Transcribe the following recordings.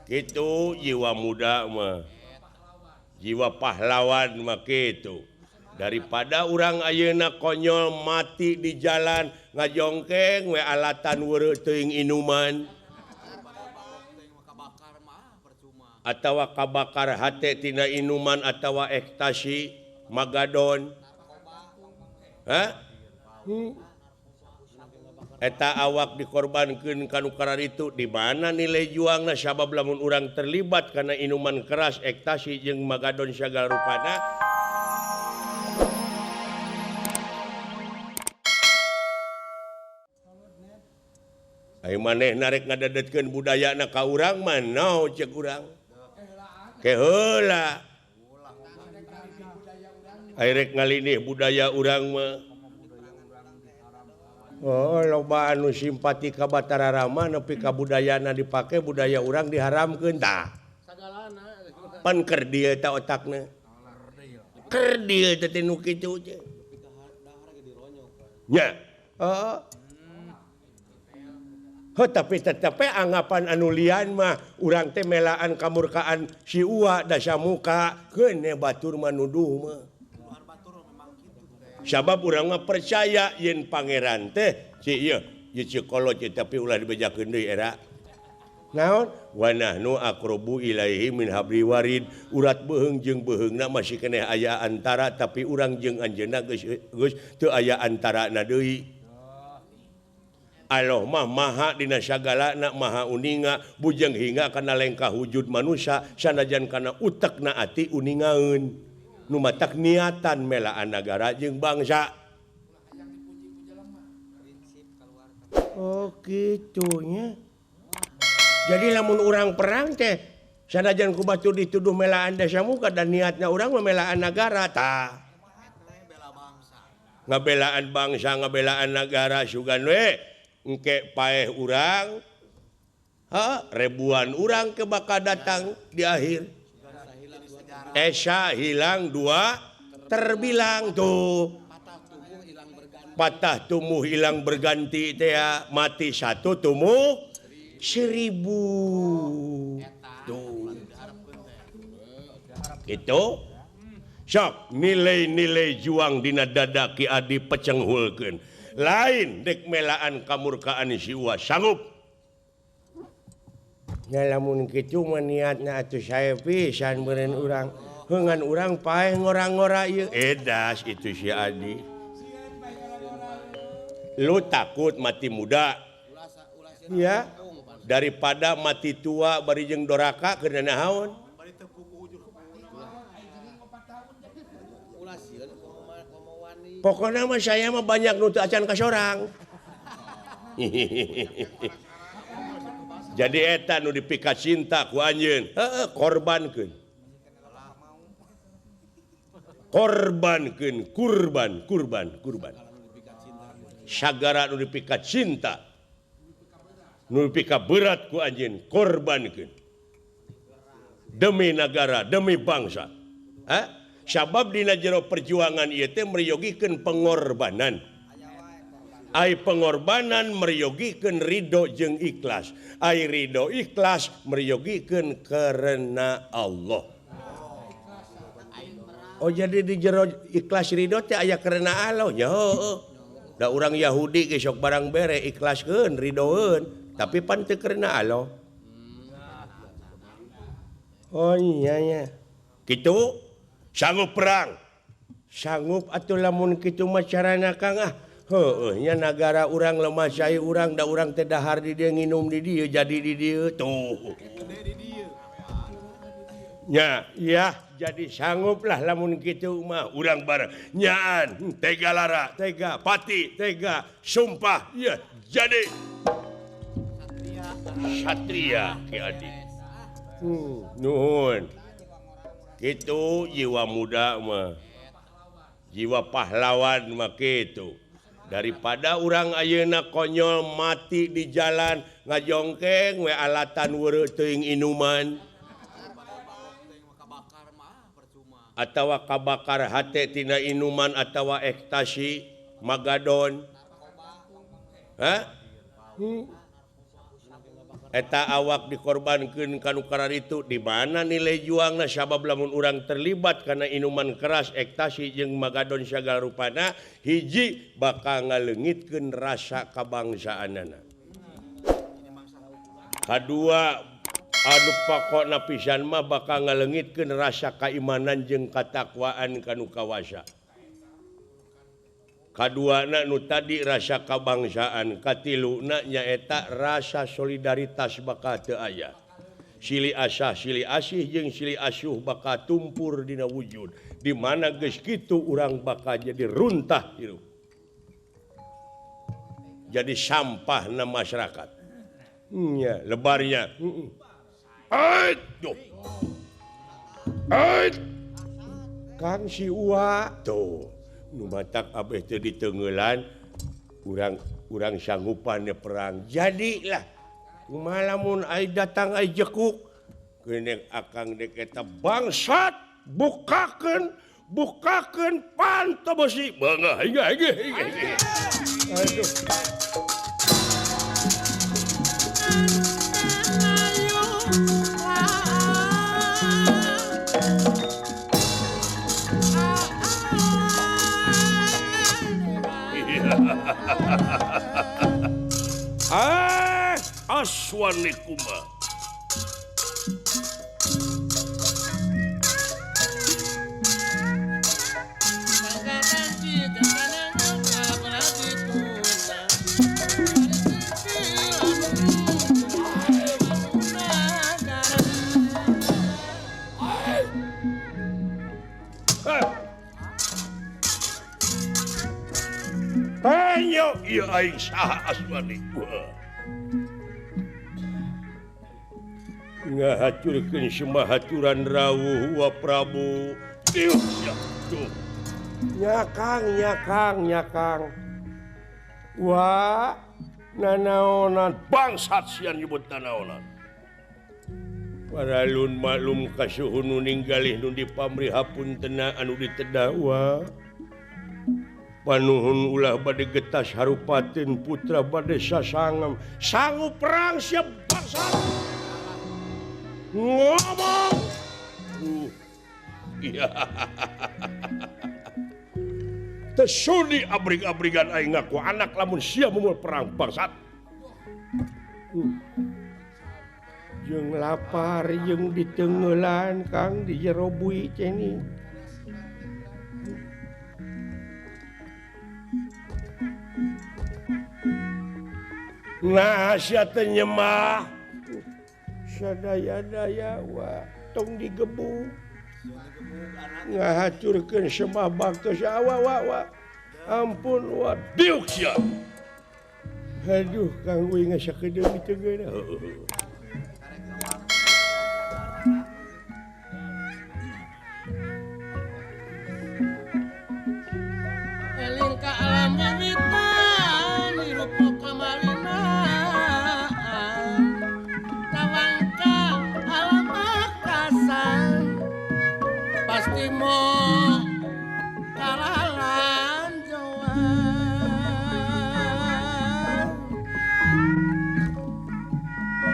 Gitu jiwa muda mah jiwa pahlawan mah kitu. Daripada urang ayeuna konyol mati di jalan ngajongkeng we alatan weureuh teuing inuman atawa kabakar hate tina inuman atawa ekstasi magadon. Hah? Eta awak dikorbankeun ka nu kararitu di mana nilai juangna sabab lamun urang terlibat kana inuman keras ekstasi jeung magadon sagala rupana. Ayo maneh narek ngadadetkeun budayana ka urang mah naon ceuk urang. Ke heula. Ayo rek ngalinih budaya urang mah. Oh, loba anu simpati ka Batara Rama nepi ka budayana dipake budaya urang diharamkeun tah. Pan kerdil ta otakna. Kerdil teh nu kitu teh. Nya. Heeh. Heuh, tapi tetep anggapan anu lian mah urang teh melaan kamurkaan si Uwa Dasamuka keun batur mah nuduh mah. Sabab urang mah percaya yen pangeran teh si ieu ieu psikolog tapi ulah dibejakeun deui era. Naon? Wa nahnu aqrabu ilaihi min habli warid. Urat beuheung jeung beuheungna masih keneh aya antara tapi urang jeung anjeunna geus teu aya antarana deui. Allah mah maha dina sagalana maha uninga bujeng hingga kana lengkah wujud manusia sanajan kana utekna ati uningaeun nu matak niatan melaan nagara jeung bangsa. Oh kitunya. Jadi lamun urang perang teh sanajan ku batur dituduh melaan Dasamuka dan niatna urang mah melaan nagara tah. Ngabelaan bangsa ngabelaan nagara sugan we. Engke paeh urang, ha, ribuan urang ke bakal datang di akhir. Esa hilang dua terbilang tuh. Patah tumbuh hilang berganti teh mati satu tumbuh 1000. Tuh. Itu sok nilai-nilai juang dina dada Ki Adi pecenghulkeun. Lain dek melaan kamurkaan si Uwa sanggup. Nya lamun kitu mah niatna atuh sae pisan meureun urang. Heungan urang paeh ngora-ngora ieu. Edas itu si Adi. Lu takut mati muda. Ya, daripada mati tua bari jeung doraka keur naon? Pokoknya mah saya mah banyak nu teu acan ka sorang. Jadi eta nu dipika cinta ku anjeun, heueuh korbankeun. Korbankeun, kurban, kurban, kurban. Sagara nu dipika cinta. Nu dipika berat ku anjeun, korbankeun. Demi nagara, demi bangsa. Hah? Sabab dina jero perjuangan ieu teh meryogikeun pengorbanan. Ai pengorbanan meryogikeun ridho jeung ikhlas. Ai ridho ikhlas meryogikeun karena Allah. Oh jadi di jero ikhlas ridho teh aya karena Allah nya heueuh. Da urang Yahudi ge sok barang bere ikhlaskeun ridhoeun tapi pan teu karena Allah. Oh iya nya. Kitu sanggup perang. Sanggup atuh lamun kitu mah carana Kang ah. Heueuh nya nagara urang lemah cai urang da urang teh dahar di dieu nginum di dieu jadi di dieu tuh. Nya ya jadi sangguplah lamun kitu mah urang bareng nyaan tega lara tega pati tega sumpah ya jadi satria Ki Adi. Nuhun. Gitu jiwa muda mah jiwa pahlawan mah kitu. Daripada urang ayeuna konyol mati di jalan ngajongkeng we alatan weureuh teuing inuman atawa kabakar hate tina inuman atawa ekstasi magadon. Hah? Eta awak dikorbankeun ka nu kararitu di mana nilai juangna sabab lamun urang terlibat kana inuman keras ekstasi jeung magadon sagala rupana hiji bakal ngaleungitkeun rasa kabangsaanana. Kadua anu pokokna pisan mah bakal ngaleungitkeun rasa kaimanan jeung katakwaan ka nu kawasa. Kaduana nu tadi rasa kabangsaan, katiluna nyaeta rasa solidaritas bakal teu aya. Silih asah, silih asih jeung silih asuh bakal tumpur dina wujud. Di mana geus kitu urang bakal jadi runtah hirup. Jadi sampahna masyarakat. Nya lebarnya. Aduh. Aduh. Kang si Uwa tuh. Nu matak abeh teu diteungeulan urang sanggupan perang jadilah kumaha lamun ai datang ai jekuk geuning akang dek eta bangsat bukakeun bukakeun panto besi beungah hingga hingga aduh. Ah, aswane kuma. Ayo, ieu aing saha aswane. Ngahacurkeun semahaturan rawuh wa Prabu. Diuk sia tuh. Nyakang nyakang nyakang. Wah, nanaonan bangsat sia nyebut nanaonan. Paralun maklum kasuhun nu ninggalih nu dipamrih hapuntena anu ditedah wa. Panuhun ulah bade getas harupatin putra bade sasangem sanggup perang siap bangsat. Ngomong. Iya. Tesudi abrig-abrigan aing ngaku anak lamun sia mumul perang bangsat. Jeung lapar jeung diteungeulan Kang di jero bui ceni. Nah sia teh nyemah sadaya-daya wa tong digebuk ngahacurkeun semah baktos awa wa wa ampun wa diuk sia. Aduh Kang euy ngasakedeung teu geuna. Eling ka alam wiwitan hirup kamalina tawangka alam akasan pasti mo kalalanjoan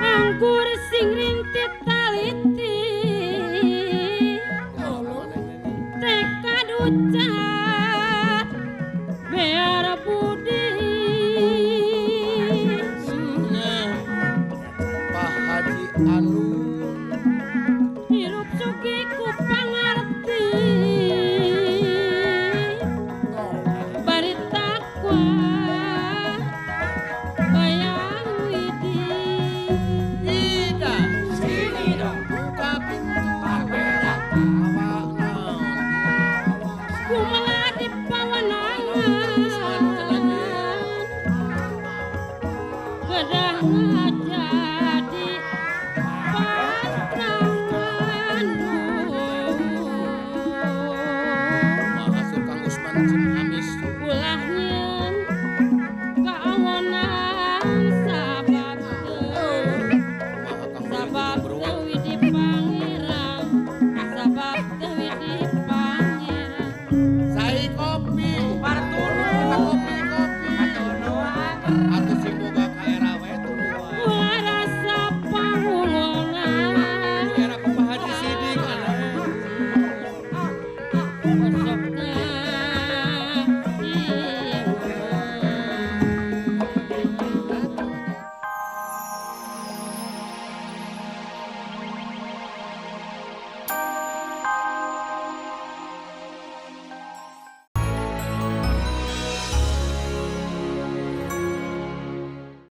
anggur sing rintit taliti tekad ucat biar budi Pak Haji Anu hirup sugih ku pangarti bari takwa bayang widi. Ida sini dong buka pintu kumaha di pawanangan kedah jadi pantrangan. Mahasuk Kang Usman Cin Amis ulah nyeun kaawonan